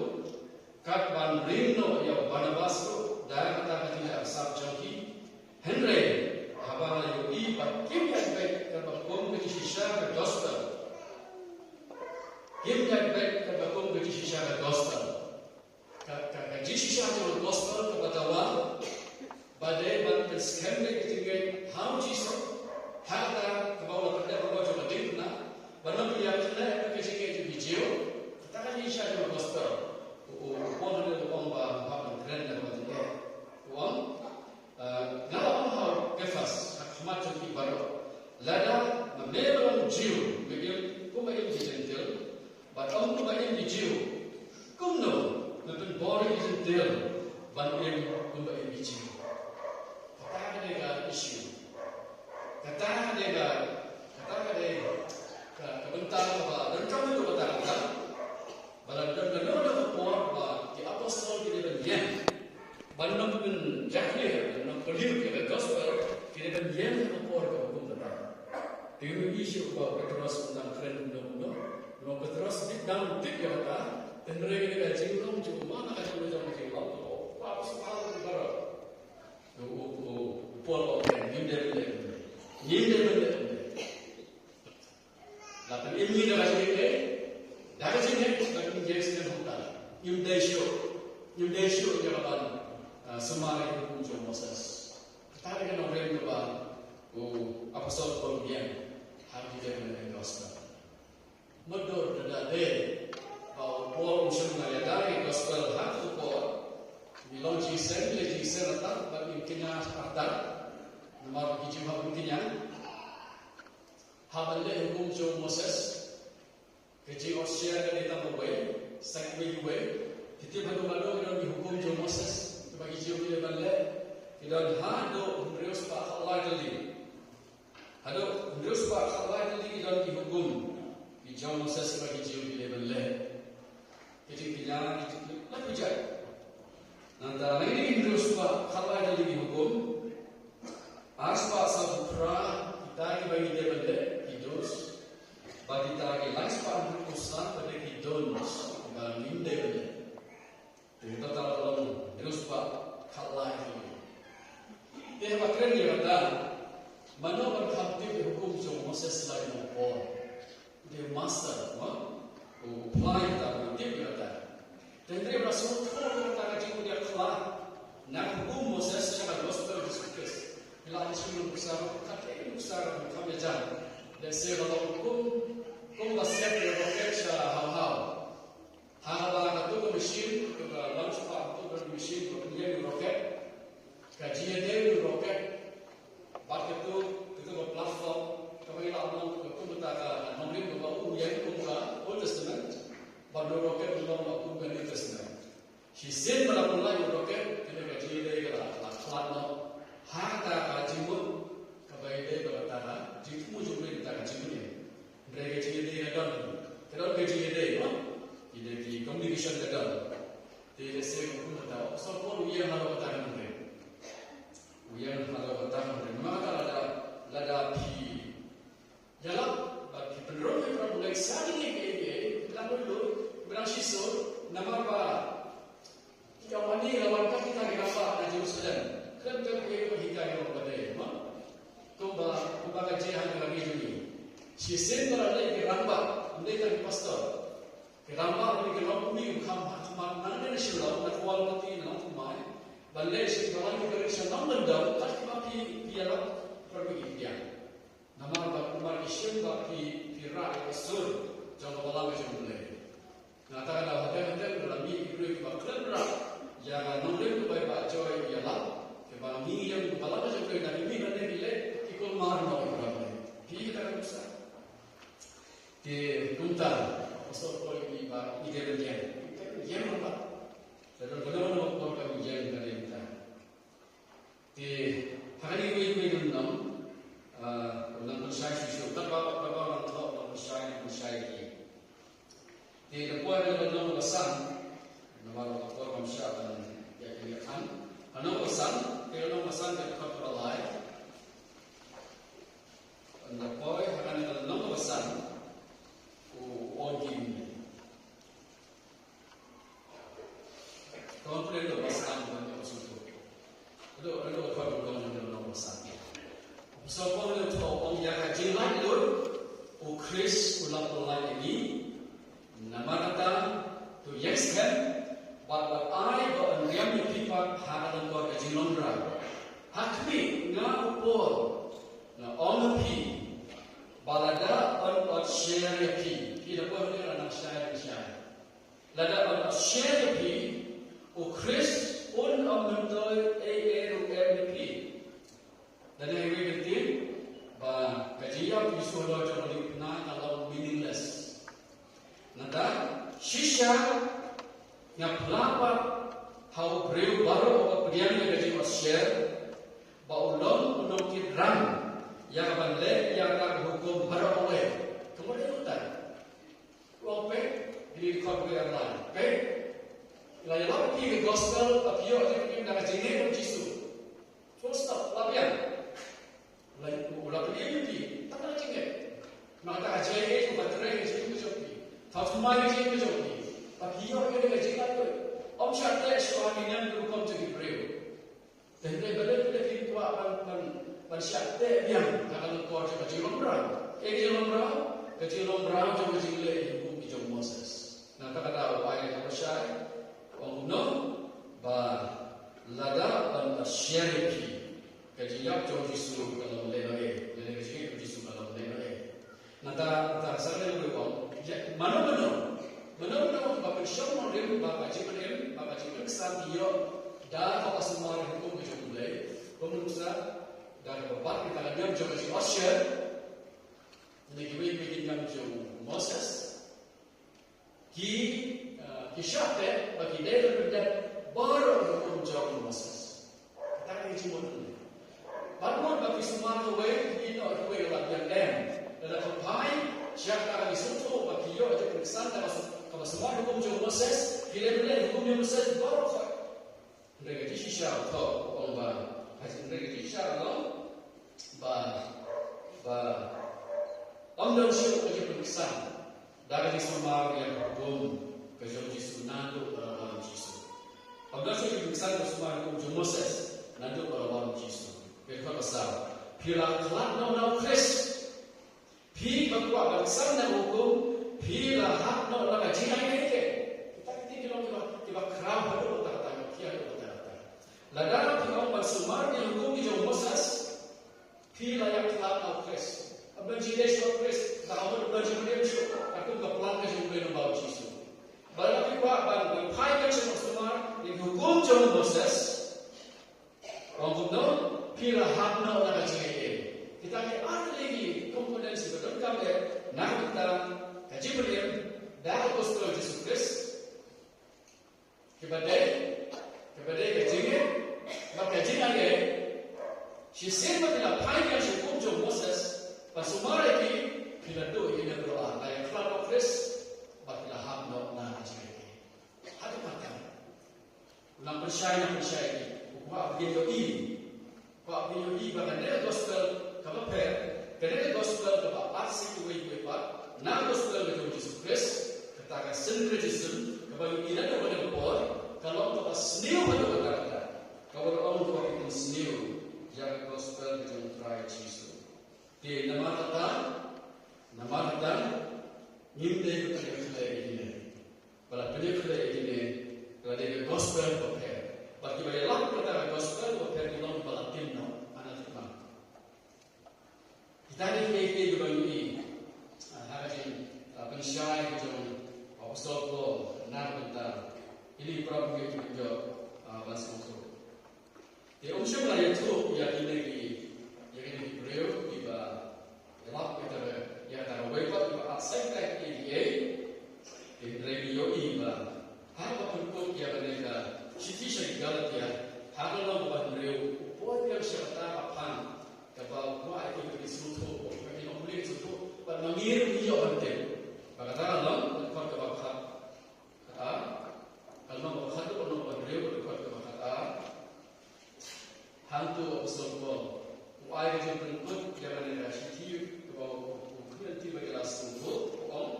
kat ban ring noh ïa u Barnabas ruh da kata ka jingleh arsap jong ki. Hynrei haba la ïohi ba kim ïaid beit katba kum ka jingshisha ka gospel. Kim ïaid beit katba kum ka jingshisha ka gospel. Ka, ka, ka jingshisha jong ka gospel kaba dawa, ba dei ban pynskhem beit ka jingngeit ha u Jisu, ha kata kaba u la pyndep ha ka jong ka diengphna, ban ym ïakynduh ka jingngeit jong ki Jiw, kata ka jingshisha jong ka gospel. U, u, u Paul u ong ba, ba ban kren da kaba jingeh. U ong, Ah, nga la ong ha u Kephas, ha khmat jong ki baroh, lada ma me me long Jiw, me im kumba im ki Jentil, bad ym kumba im ki Jiw, kumno me pynbor ïa ki Jentil ban im kumba im ki Jiw? Kata ka dei ka issue. Kata ka dei ka, kata ka dei ka, ka Kumta ba don ka mut ba ta kata ba la don ka por ba ki apostol ki dei ban ïeng ban ym pynjahkhlieh, ban ym pynlip ïa ka gospel, ki dei ban ïeng ha ka por kaba kum kata. Te ngi ïohi shuh ba u Petros u dang kren kumno kumno, u Petros u dang tip ïa kata, hynrei ka jinglong jong u, ma na ka jinglong jong u, u Paul u ong, ngim dei ban leh kumne. Ngim dei ban leh kumne. La pynim ngi da ka jingeh, da ka jingeh ba ngin ïeng sngewbha. Ngim dei shuh, ngim dei shuh ïa ka ban, ah, sumar ïa ka hukum jong u Moses. Kata ka nongrim kaba u apostol Paul u ïeng ha ki dei ban leh gospel. Mutdur da dei ba u Paul u shim na ïa ka gospel ha ka por, ngi long jingïaseng, leh jingïaseng artat bad ngin kynja artat. Namar ki Jiw hap ban kynja. Haba leh hukum jong u Moses, ka jingshare ka dei tang kawei, sa kawei kawei. Ki tip haduh haduh ki don ki hukum jong u Moses kiba ki Jiw ki dei ban leh, ki don haduh hynriew spah khatlai tylli. Haduh hynriew spah khatlai tylli ki don ki hukum ki jong u Moses kiba ki Jiw ki dei ban leh. Ki jingkynja ki la pynjah. Nangta lei hynriew spah khatlai tylli ki hukum. Ar spah sawphew phra kita kiba ngi dei ban leh, kiddush. Bad kita ki lai spah hynriewphew san ba dei ki don'ts kiba ngim dei ban leh. Te total ka long hynriew spah khatlai tylli. Te haba kren ïa kata, mano ban kham tip ïa hukum jong u Moses la ïa u Paul. Dei master, mo? U apply kata, u tip ïa kata. Te hynrei ba sngewthuh ïa kata ka jingmut ïa khlad na ka hukum Moses sha ka gospel Jisu Khrist. Ïa la ka jingmut nuksa, ka te nuksa ka kham ïa jan. Lehse ka long kum, kum ba set ïa ka rocket sha haw haw. Haba katu ka machine, katu ka launch pad, katu ka machine, ka pynïeng ïa u rocket. Ka jingïadei ïa u rocket bad katu, katu ka platform, kaba ngi lah ban ong ka kum kata ka nongrim kaba u ïeng kum ka Old Testament, bad u rocket u long kum ka New Testament. Shisien ba la pynlait ïa u rocket, kane ka jingïadei ka la, la khlad noh. Ha kata ka jingmut, kaba ïadei bad kata ka jingthmu jong u Blei, kata ka jingmut ïa. Hynrei ka jingïadei ka don. Ka don ka jingïadei, mo? Ki dei ki communication ka don. Te lehse kum kata, u Apostol Paul u ïeng halor kata ka nongrim. U ïeng halor kata ka nongrim. Namar kata lada, lada phi ïalap bad phi pynrung ïa u Blei sa ïa kiei kiei, phi dang lui lui, phi dang shisha, namar ba ki kawani la wan pat kita ki rangbah na Jerusalem. Khlem khlem ki ïa ka hikai ka ba dei, mo? Kumba, kumba ka jia ha ka ri jong ngi. Shisien ba la leit ki rangbah, ym dei tang ki pastor. Ki rangbah ruh ki long kumne, ki kham ha khmat nangne na Shillong, na Kawalmati, na Longthymmai. Ban leit sha ki balang ki barit sha Nongkyndong, kat kiba phi, phi ïalap, ruh ki pdiang. Namar ba kumba ki shim ba phi, phi rah ïa ka sur jong ka balang ka jong U Blei. Nangta ka daw hadien hadien ka la mih ki briew kiba khlem rah ïa ka nongrim kaba i Bah Joy u ïalap, kiba ngi ïeng ka balang ka jong U Blei, na ki miet lane ki leh ki kulmar noh ïa U Blei. Phi, kata ka nuksa. Te kumta, Apostol Paul u ong ba ngi dei ban ïeng. Ngi dei ban ïeng, namar ba don kano kano ka por ka ïeng ka dei kumta. Te ha kane kawei kawei ka lynnong, ah, u nang pynshai shuh shuh, katba, katba u nang thoh, u nang pynshai, u nang pynshai ïa ki. Te da poi ha ka lynnong ba san, namar ka por kam shah ban ïa ki ïa kan. Lynnong ba san, te lynnong ba san ka dkhot ba lai. Da poi ha kane ka lynnong ba san, u ong kumne. Tang pule lynnong ba san ban ïa u sngewthuh. Haduh, haduh ka dkhot ba don ha lynnong ba san. U Apostol Paul u thoh, u ong ïa ka jinglaitluid, u Khrist u la pynlait ïa ngi. Namar kata, to ïeng skhem, bad wat ai ba yn riam ïa phi pat ha ka lyngkor ka jinglong rai. Ha khmih, nga u Paul, nga ong ha phi ba lada yn ot sher ïa phi, phi da poi hangne, la nang shai, nang shai. Lada yn ot sher ïa phi, u Khrist un ym myntoi ei ei ruh em ïa phi. Lane iwei i kyntien ba ka jingïap u Jisu halor jong ka diengphna ka long meaningless. Nangta, shisha nga phla pat ha u briew baroh uba pdiang ïa ka jingïap sher, ba u long u nongkit ran ïa ka ban leh ïa ka hukum baroh kawei. Ka mut ïa uta. U ong peit, kine ki khot ba ar lai. Peit. La ïalap ïa phi ka gospel, ba phi ïoh jingim da ka jingngeit u Jisu. Full stop, la biang. La u la pynïaid ïa phi, tang da ka jingngeit. Nangta ka jingngeit ka ba trei ka jingim ka jong phi. Thaw thymmai ka jingim ka jong phi. Ba phi ïoh ïa ka jingngeit. Ym shah teh shuwa ha ki niam ki rukom jong ki briew. Te hynrei balei, balei phi kwah ban, ban, ban shah teh biang ha ka lyngkor jong ka jinglong mraw? Ka jinglong mraw, ka jinglong mraw jong ka jingleh hukum ki jong Moses. Nangta ka daw u ai ka pyrshah, u ong kumno, ba lada ban share ïa phi ka jingïap jong u Jisu ka long lehnohei, lane ka jingïap jong u Jisu ka long lehnohei. Nangta, nangta sa ka dei u ong, ïa, mano mano, mano mano ba pynshong nongrim ba ka jingim, ba ka jingpynksan ki ïoh da kaba sumar hukum ka jong U Blei, ba mynta da kaba bat kita ka niam jong ka jingosher, ne kiwei kiwei ki niam jong Moses. Ki, ah, ki shah teh ba ki dei ban pyndep baroh ki hukum jong Moses. Kata ka jingmut. Bad mut ba ki sumar kawei, ki ïoh kawei ka la biang, em. Lada ka phai sha kata ka jingsngewthuh ba ki ïoh jingpynksan da kaba sumar hukum jong Moses, ki dei ban leh hukum jong Moses baroh. Hynrei ka jingshisha u thoh u ong ba, hynrei ka jingshisha u ong ba, ba ym don shuh ka jingpynksan da ka jingsumar ïa ka hukum ka jong Jisu naduh ba la wan Jisu. Ym don shuh ka jingpynksan ka sumar hukum jong Moses naduh ba la wan Jisu. Phi kwah ba sa, phi la khlad noh na U Khrist. Phi ba kwah ban san na hukum, phi la hap noh na ka jingai kei kei. Kita kita ki long kiba, kiba khraw haduh katta katta, kiba khia haduh katta katta. Lada phi ong ban sumar ïa ki hukum ki jong Moses, phi la ïa khlad na U Khrist. Ym don jingleh shuh U Khrist, da ka mut ym don jingmyntoi shuh, katkum ka plan ka jong U Blei lyngba U Jisu. Ba lada phi kwah ban, ban phai ban sumar ïa ki hukum jong Moses, ong kumno, phi la hap noh na ka jingaiei. Kita ki ar tylli ki components kiba donkam eh na ka bynta ka jingmyntoi da ka gospel Jisu Khrist. Kiba dei, kiba dei ka jingngeit bad ka jingaiei. Shisien ba phi la phai biang sha hukum jong Moses, ba sumar ïa ki, phi la duh ïa kine baroh ar, la ïa khlad na U Khrist, bad phi la hap noh na ka jingaiei. Haduh katta. U nang pynshai, nang pynshai ki. U kwah ba kin ïohi. Kwah ba kin ïohi ba kane ka gospel kaba pher, kane ka gospel kaba arsien kiwei kiwei pat na ka gospel ka jong Jisu Khrist, kata ka syncretism, kaba ïohi naduh kane ka por, ka long kaba sniew haduh katta katta. Kaba ong kaba kin sniew ïa ka gospel ka jong U Trai Jisu. Te namar kata, namar kata, ngim dei ban pynïakhleh ïa kine. Ba la pynïakhleh ïa kine, ka la dei ka gospel bapher. Bad kiba ïalap ïa kata ka gospel bapher ki long kiba la tim noh, anathema. Kita ki dei kiei kiei kiba ngi ïohi, ah, ha ka jing, ah, pynshai ka jong u Apostol Paul na ka bynta kine ki para bangeit kiba ïoh, ah, ban sngewthuh. Te um shym la ïathuh ïa kine ki, ïa kine ki briew kiba ïalap ïa kata, ïa kata kawei pat kiba arsien ïa kiei kiei. Te hynrei ngi ïohi ba ha kaba pynkut ïa kane ka shithi sha ki Galatia, ha ka lynnong kaba hynriew, u poi biang sha kata ka phang kaba u kwah ïa ki ban sngewthuh, ba ki nongpule sngewthuh, bad ma ngi ruh ngi ïoh ban tip. Ba kata ka long, ka dkhot kaba khat. Kata, ka lynnong kaba khatduh, ka lynnong kaba hynriew, ka dkhot kaba khat ar. Hangto u Apostol Paul u ai ka jingpynkut ïa kane ka shithi kaba u, u khmih lynti ba ki la sngewthuh, u ong,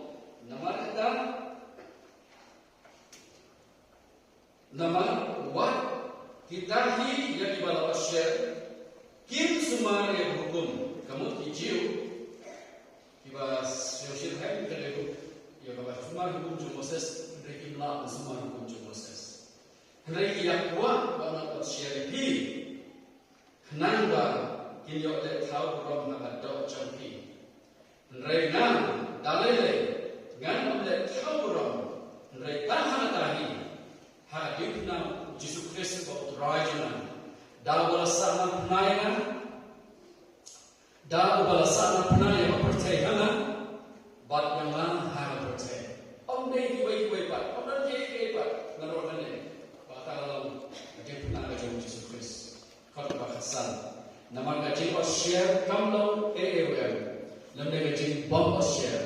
namar kata, namar wat kita hi ïa kiba la ot sher kim sumar ïa ka hukum, ka mut ki Jiw kiba sngewsih, em, ka dei ïa kaba sumar hukum jong Moses, hynrei kim lah ban sumar hukum jong Moses. Hynrei ki ïa kwah ban ot sher ïa phi, khnang ba kin ïoh leh thaw burom ha ka doh jong phi. Hynrei nga, da lei lei, ngan ym leh thaw burom, hynrei tang ha kata hi, ha ka diengphna U Jisu Khrist uba U Trai jong nga, da uba la sahnarphna ïa nga, da uba la sahnarphna ïa ka pyrthei ha nga, bad ïa nga ha ka pyrthei. Ym dei kiwei kiwei pat, ym don kiei kiei pat, naroh kane, ba kata ka long ka diengphna ka jong U Jisu Khrist. Dkhot kaba khatsan. Namar ka jingosher kam long ei ei ruh em. Lymne ka jingbym sher,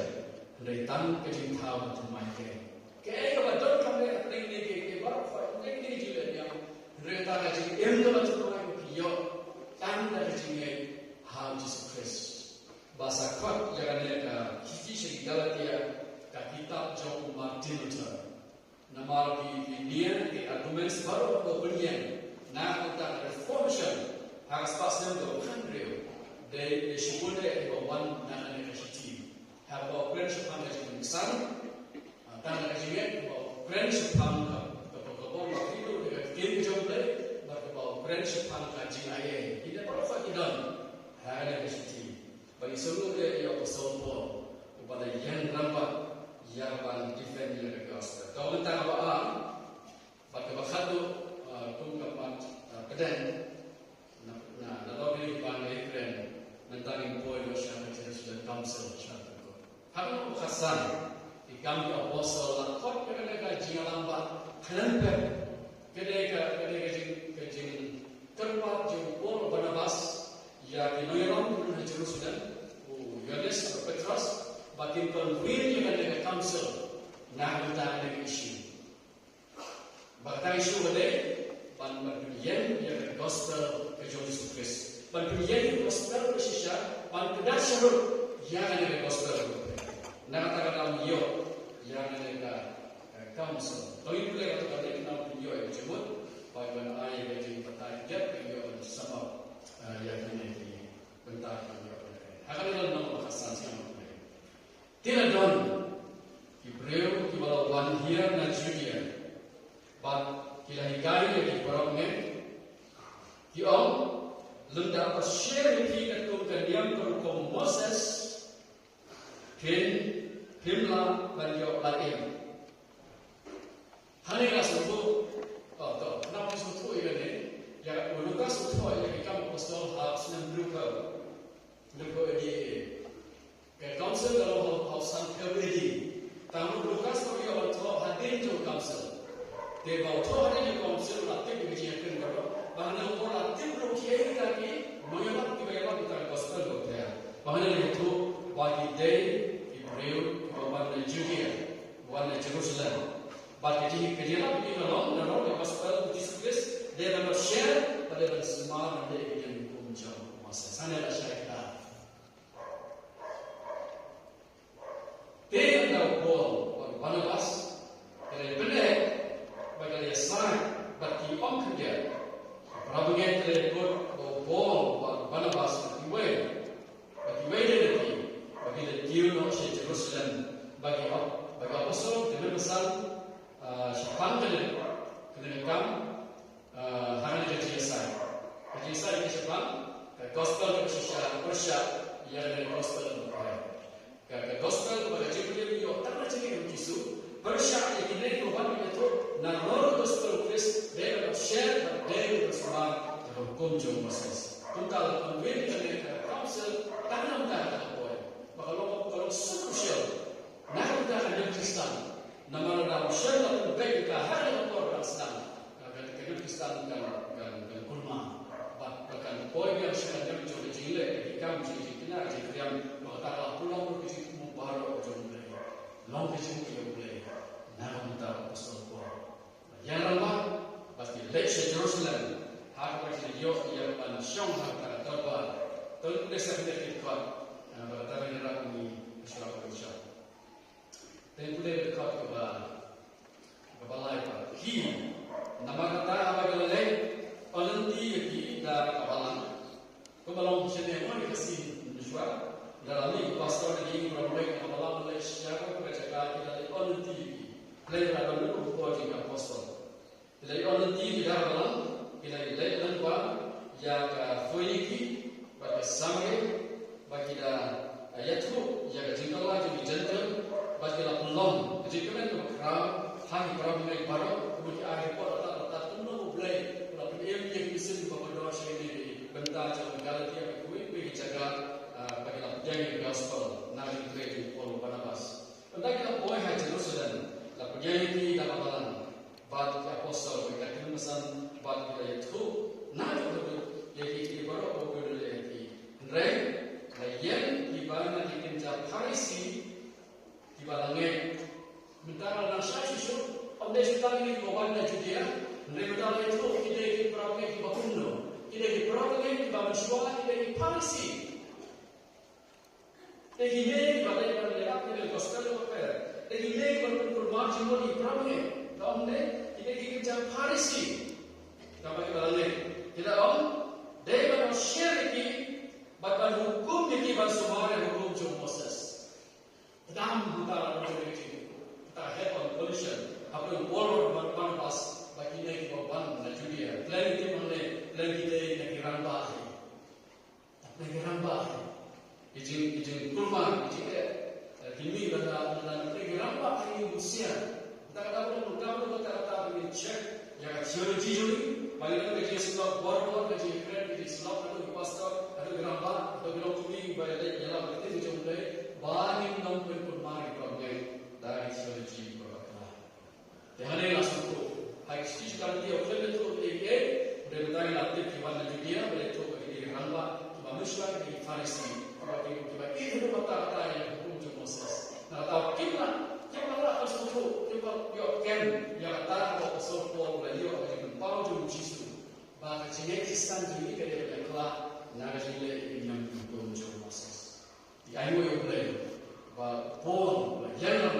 hynrei tang ka jingthaw ka jingmai. Kaei kaba donkam ha pdeng ne ki, ki baroh khoit, ne ki jingleh niam, hynrei tang ka jingim kaba thymmai ba ki ïoh tang da ka jingngeit ha u Jisu Khrist. Ba sa khot ïa kane ka shithi sha ki Galatia, ka kitab jong u Martin Luther. Namar ki, ki nia, ki arguments baroh ba u pynïeng na ka bynta ka Reformation ha ka spah snem ba u khathynriew, dei, dei shibun dei kiba wan na kane ka shithi. Haba u kren shaphang ka jingksan, ah, tang ka jingngeit, haba u kren shaphang ka, ka, ka, ka bor ba ki duh, ka ktien jong U Blei, bad haba u kren shaphang ka jingaiei. Kine baroh ki don ha kane ka shithi. Ba ngi sngewthuh ïa u Apostol Paul uba la ïeng rangbah ïa ban defend ïa ka gospel. Ka bynta kaba ar bad kaba khatduh, ah, kum ka mat, ah, pdeng na, na, na lok ri ban ïakren, mynta ngin poi noh sha ka Jerusalem Council sha ka. Ha ka lynnong ba khatsan, ki Kam ki Apostol la khot ïa kane ka jingïalang ba khlem pep. Ka dei ka, ka dei ka jing, ka jingkyrpad jong u Paul, Barnabas, ïa ki nongïalam ha Jerusalem, u Ïoannis bad Petros, ba kin convene ïa kane ka council na ka bynta kane ka issue. Ba kata ka issue ka dei ban, ban pynïeng ïa ka gospel ka jong Jisu Khrist. Ban pynïeng ïa ka gospel ka shisha, ban kyndat shahrud ïa kane ka gospel. Na kata ka daw ïoh ïa kane ka, eh, council. To ïoh pule kata ka dei ka daw ïoh ïa ka jingmut, ba ban ai ïa ka jingbatai ka ïoh ban samar, eh, ïa kine ki bynta ki ïoh. Ha kane ka lynnong ba khatsan sngewbha. Te la don ki briew kiba la wan hiar na Judea, bad ki la hikai ïa ki parabangeit. Ki ong, lymda pha share ïa ki katkum ka niam ka rukom Moses, phin, phim lah ban ïoh lad im. Hangne nga sngewthuh, oh, to, nga sngewthuh ïa kane, ïa u Lukas u thoh ïa ki Kam Apostol ha u snem hynriewphew, hynriewphew A D. Ka council ka long ha u, ha u sanphew A D. Tang u Lukas u ïoh ban thoh hadien jong council. Te ba u thoh hadien jong council la tip ïa ka jingïakren baroh. Ba hangne u la tip ruh kiei kita ki nongïalam kiba ïalam ïa ka gospel ba u pher. Ba hangne la ïathuh ba ki dei ki briew kiba wan na Judea, wan na Jerusalem. Bad ka jing, ka jingïalam ka long, na ka gospel u Jisu Khrist, dei ban share, bad dei ban sumar, bad dei ban kum jong u Moses. Hangne la share kita. Te ynda u Paul bad u Barnabas ki la pyneh bad ki la ïasaid bad ki ong khyndiat, ki parabangeit ki la ïakut ba u Paul bad u Barnabas bad kiwei, bad kiwei de na ki, ba ki la kiew noh sha Jerusalem, ba ki ap-, ba ki apostol ki la mynsan, ah, shaphang kane, kane ka kam, Ah, ha kane ka jingïasaid. Ka jingïasaid ka shaphang ka gospel kaba shisha, pyrshah ïa kane ka gospel kaba pher. Ka, ka gospel kaba ka jingpynim ïoh tang na jingim u Jisu, pyrshah ïa kine kiba wan ban ïathuh nalor ka gospel u Khrist, dei ban share, dei ban sumar ïa ka hukum jong u Moses. Kumta la convene kane ka council tang na bynta kata ka por. Ba ka long, ka long so crucial. Na ka bynta ka niam Khristan, namar lada u Satan u pynbeit ïa ka ha kane ka por ba dang sdang, ka, ka, ka niam Khristan kan, kan, kan kulmar. Bad, bad kan poi biang sha ka niam jong ka jingleh, ka jingkam, jing, jingkñia, jingkñia, ba kata ka la pynlong ruh ka jingthmu baroh jong U Blei. Long ka jingkñia U Blei na ka bynta u Apostol Paul. Ïa rangbah, bad ki leit sha Jerusalem, ha kaba ki la ïoh ïa ban shong ha kata ka dorbar. To ngin pule sa kine ki dkhot, eh, ba kata ngin ïarap ïa ngi shuwa ban shong. Te pule ka dkhot kaba, kaba lai pat. Ki, namar kata haba ki la leit, ong lynti ïa ki da ka balang. Kumba long shane mo ïa ka sien mynshuwa. Lada mih u pastor ne ki ïing baroh leit na ka balang, leit sha kata ka jaka, ki la leit ong lynti ïa ki. Leit na ka balang, u Paul jong ki apostol. Ki la ïoh lynti ki da ka balang, ki la leit lyngba ïa ka Phoiniki bad ka Samaria, ba ki da, eh, ïathuh ïa ka jingkylla jong ki Jentil, bad ki la pynlong ka jingkmen kaba khraw ha ki para bangeit baroh, kumba ki ai report ryngkat ryngkat kumno U Blei u la pynim ïa ki mission ba kordor sha kine ki bynta jong ka Galatia bad kiwei kiwei ki jaka, eh, ba ki la pdiang ïa ka gospel na ka jingtrei jong u Paul bad Barnabas. Ynda ki la poi ha Jerusalem, la pdiang ïa ki da ka balang. Bad ki apostol, ki la kynmasan, bad ki la ïathuh naduh haduh ïa ki, ki baroh ba u Paul u la leh ïa ki. Hynrei la ïeng kiba na ki Kine kiba wan na Judea, hynrei mynta la ïathuh ki dei ki parabangeit kiba kumno. Ki dei ki parabangeit kiba mynshuwa, ki dei ki Pharisi. Dei kine kiba dei ban ïarap ïa ka gospel kaba pher. Dei kine kiba pynkulmar jingmut ïa ki parabangeit. Ka ong ne, ki dei ki kynja Pharisi. Kaba ki ba la leh. Ki la ong, dei ban ong sher ïa ki, bad ban hukum ïa ki ban sumar ïa ka hukum jong Moses. Dang hangta la ong ïa ki. Hangta head on collision. Haba ong Paul bad Barnabas, ba kine kiba wan na Judea. Khlem ki tip hangne, khlem ki dei na ki rangbah hi. Na ki rangbah hi. Ki jing, ki jingkulmar, ki jing, eh, eh, ki mih lada, lada na ki rangbah hi u Mosaia. Kata ka daw, kata ka daw, kata ka daw, ngin check ïa ka theology jong ngi. Ba ngi don ka jingïasyllok bor bor, ka jingïakren, ka jingïasyllok, haduh ki pastor, haduh ki rangbah, haduh ki longkmie, ba ïa leit ïalap ïa ka ktien jong U Blei. Ba ngin ym pynkulmar ïa ki parabangeit da ka theology ba bakla. Te hangne la sngewthuh ha ki shithi sha Galatia, u khlem ïathuh ei ei, hynrei mynta ngi la tip ki wan na Judea, ba la ïathuh ba ki dei ki rangbah, kiba mynshuwa ki dei ki Pharisi, kiba ki, kiba ïeit haduh katta katta ïa ka hukum jong Moses. Na kata kim lah, kim lah ban sngewthuh, kim lah ïoh kem ïa kata kaba u Apostol Paul u la ïoh ha ka jingpynpaw jong u Jisu, ba ka jingngeit Khristan jong ngi ka dei ban ïakhlad na ka jingleh ïa ka niam ka hukum jong Moses. Te ainguh ïa U Blei ba u Paul u la ïalam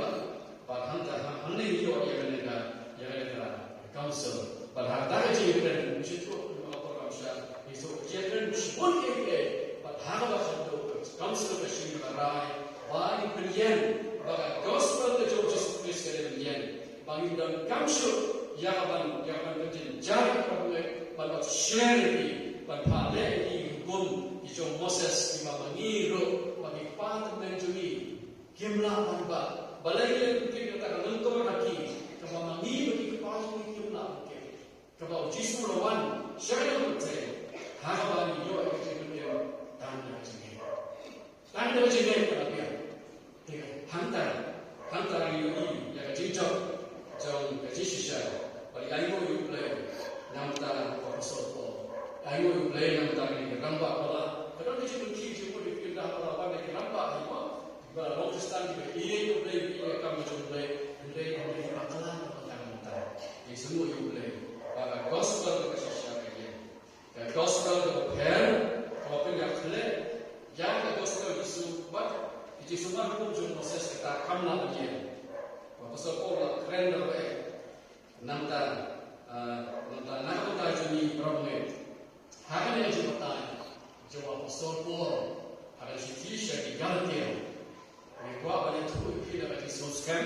bad hangta, ha, hangne ngi ïoh ïa kane ka, ïa kane ka council. Bad ha kata ka jingïakren, ngi shu ïathuh, ngi ïathuh ka jingïakren shibun kiei kiei. Bad ha kaba khadduh ka council ka shim ka rai ba ngin pynïeng ba ka gospel ka jong U Jisu Khrist ka dei ban ïeng. Ba ngin donkam shuh ïa ka ban, ïa ka ban pynjynjar ïa ka ban, ban, ban share ïa ki, ban phah leh ïa ki hukum ki jong Moses, kiba ma ngi ruh, ma ki kpa tymmen jong ngi kim lah ban bat. Balei ngi leh pynthik kata ka lyngkor ha ki, kaba ma ngi bad ki kpa jong ngi kim lah ban kit. Kaba u Jisu u la wan sha kane ka pyrthei, ha kaba ngin ïoh ïa ka jingpynim tang da ka jingngeit. Tang da ka jingngeit ka la biang. Te hangta, hangta ngi ïohi ïa ka jingjop jong ka jingshisha. Bad ngi ainguh ïa U Blei na ka bynta u Apostol Paul. Ngi ainguh ïa U Blei na ka bynta kine ki rangbah ba la, ka don ka jingpynkhih jingmut ïa ki, ynda ba la wan na ki rangbah hi mo, kiba la long Khristan, kiba ïeit ïa U Blei, kiba ïeit ïa ka kam jong U Blei. Hynrei, hynrei ki bakla na ka bynta, na ka bynta. Te sngewnguh ïa U Blei ba ka gospel ka shisha ka ïeng. Ka gospel kaba pher, kaba pynïakhleh ïa ka gospel Jisu, bad ka jingsumar hukum jong Moses kata kam lah ban ïeng. U Apostol Paul u la kren da kaba eh. Nangta, ah, nangta na ka bynta jong ngi para bangeit, ha kane ka jingbatai jong u Apostol Paul ha ka shithi sha ki Galatia. Ngi kwah ban ïathuh ïa phi da ka jingsngewskhem,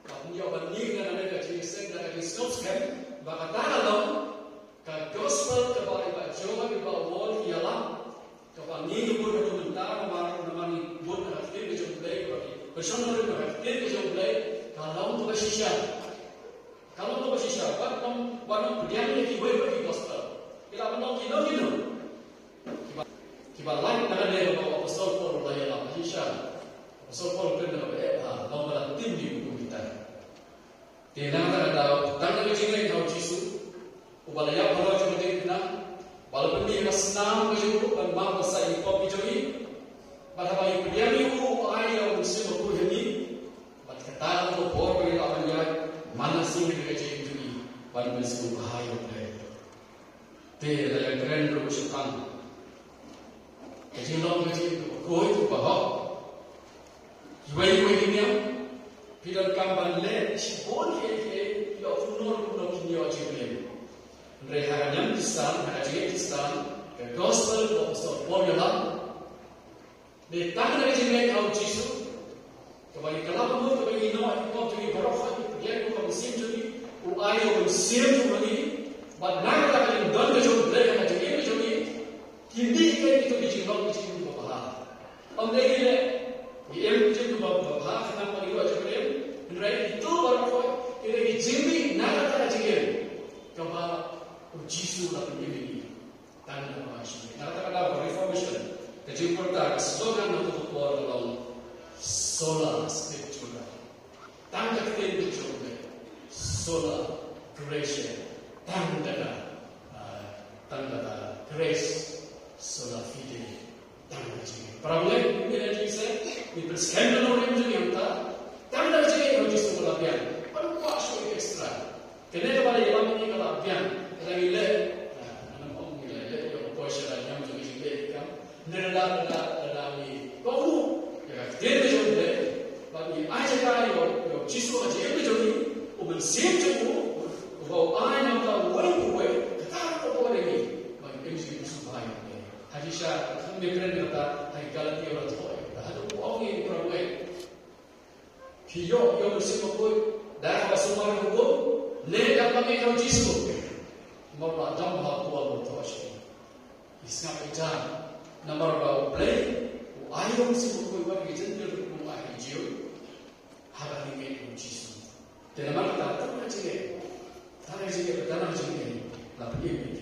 ba phin ïoh ban ïeng na kane ka jingïaseng da ka jingsngewskhem, ba kata ka long ka gospel kaba i Bah John, i Bah Wall ki ïalam, kaba ngi ngi bud haduh mynta, namar, namar ngi bud ha ka ktien ka jong U Blei, kaba ngi pynshong ha ka ktien ka jong U Blei, ka long kaba shisha. Ka long kaba shisha, wat nym, wat nym pdiang ïa kiwei pat ki gospel. Ki lah ban long kino kino. Kiba, kiba lait na kane kaba u Apostol Paul u la ïalam, shisha. U Apostol Paul u kren da kaba eh bha, long ba la tim ïa u kumta. Te na kata ka daw, tang da ka jingngeit ha u Jisu, uba la ïap halor jong ka diengphna, ba la pynmih ïa ka snam ka jong u ban map ban sah ïa ki pop ki jong ngi. Bad haba ngi pdiang ïa u, u ai ïa u Mynsiem Bakhuid ha ngi. Bad kata ka long ka bor ba ngi lah ban ïaid man la sing ha ka jingim jong ngi ban pynsngewbha ïa U Blei. Te la ïakren ruh shaphang ka jinglong ka jong ngi kaba khuid kaba hok. Kiwei kiwei ki niam, phi donkam ban leh shibun kiei kiei, ïoh kumno kumno kin ïoh jingim. Hynrei ha ka niam Khristan, ha ka jingim Khristan, ka gospel kaba u Apostol Paul u ïalam, dei tang da ka jingngeit ha u Jisu, kaba ngi kylla ka mut, kaba ngi ïehnoh ïa ki pop jong ngi baroh, ngi pdiang ïa u ha ka mynsiem jong ngi, u ai ïa u Mynsiem jong u ha ngi, bad na kata ka jingdon ka jong U Blei ha ka jingim ka jong ngi, kine ki dei kito ki jinglong ki jingim kiba bha. Ym dei ngi leh, ngi im ki jingim kiba bha khnang ba ngin ïoh jingim, hynrei kito baroh ki dei ki jingmih na kata ka jingim kaba u Jisu u la pynim ïa ngi. Tang da kaba ngi sngewbha. Na kata ka daw ka Reformation, ka jingpyrta, ka slogan na kata ka por ka long Sola Scriptura. Tang da ka ktien ka jong U Blei. Sola Gratia. Tang da ka, ah, tang da ka grace. Sola fide. Tang da ka jingngeit. Para bangeit, ngi ïa jingïaseng, ngi pynskhem da ka jingngeit jong ngi hangta. Tang da ka jingngeit ha u Jisu ba la biang. Ban kwah shuh extra. Ngi kren ïa kata ha ki Galatia, la thoh ïa kata. Haduh ba u ong ïa ki para bangeit, phi ïoh ïa u Mynsiem Bakhuid da kaba sumar ïa u hukum ne da kaba ngeit ha u Jisu? Namar ba dang ha u Paul u thoh shuh, ngi sngap ïa kata. Namar ba U Blei u ai ïa u Mynsiem Bakhuid wat ïa ki Jentil ruh kum u ai ïa ki Jiw, haba ngi ngeit ha u Jisu. Te namar kata, tang na jingngeit, tang na jingngeit, tang na jingngeit, la pynïaid ïa